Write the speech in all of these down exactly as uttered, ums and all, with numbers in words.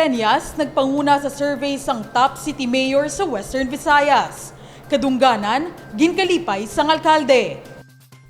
Treñas nagpanguna sa survey sang top city mayor sa Western Visayas. Kadungganan, ginkalipay sang alkalde.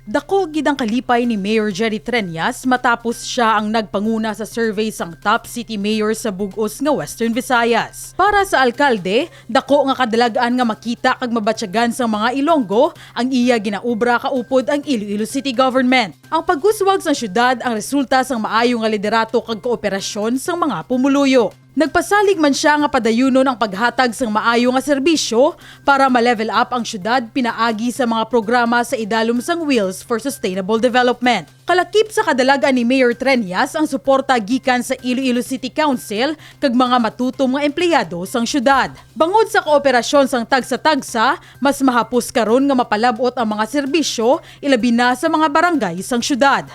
Dako gid ang kalipay ni Mayor Jerry Treñas matapos sia ang nagpanguna sa survey sang top city mayor sa bug-os nga Western Visayas. Para sa alkalde, dako nga kadalag-an nga makita kag mabatyagan sang mga Ilonggo ang iya ginaobra kaupod ang Iloilo City Government. Ang pag-uswag sang syudad ang resulta sang maayo nga liderato kag kooperasyon sang mga pumuluyo. Nagpasalig man sia nga padayunon ang paghatag sang maayo nga serbisyo para ma-level up ang syudad pinaagi sa mga programa sa idalom sang Wheels for Sustainable Development. Kalakip sa kadalag-an ni Mayor Treñas ang suporta gikan sa Iloilo City Council kag mga matutom nga empleyado sang syudad. Bangod sa kooperasyon sang tagsa-tagsa, mas mahapos karon nga mapalab-ot ang mga serbisyo, ilabi na sa mga barangay sang syudad.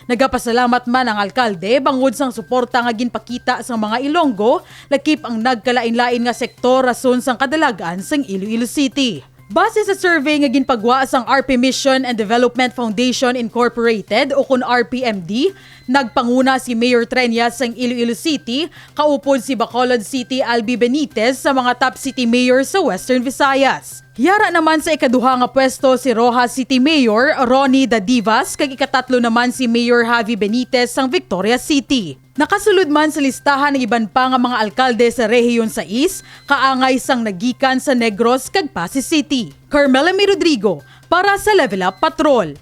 Nagapasalamat man ang alkalde bangod sang suporta nga ginpakita sang mga Ilonggo, lakip ang nagkalain-lain nga sektor rason sang kadalag-an sang Iloilo City. Base sa survey nga ginpagwa sang R P Mission and Development Foundation Incorporated, o kon R P M D, nagpanguna si Mayor Treñas sang Iloilo City, kaupod si Bacolod City Albi Benitez sa mga top city mayor sa Western Visayas. Yara naman sa ikaduha nga pwesto si Roxas City Mayor Ronnie Dadivas kag ikatatlo naman si Mayor Javi Benitez sang Victoria City. Nakasulod man sa listahan ang iban pa nga mga alkalde sa Rehiyon sais, kaangay sang nagikan sa Negros kag Passi City. Carmela May Rodrigo para sa Level Up Patrol.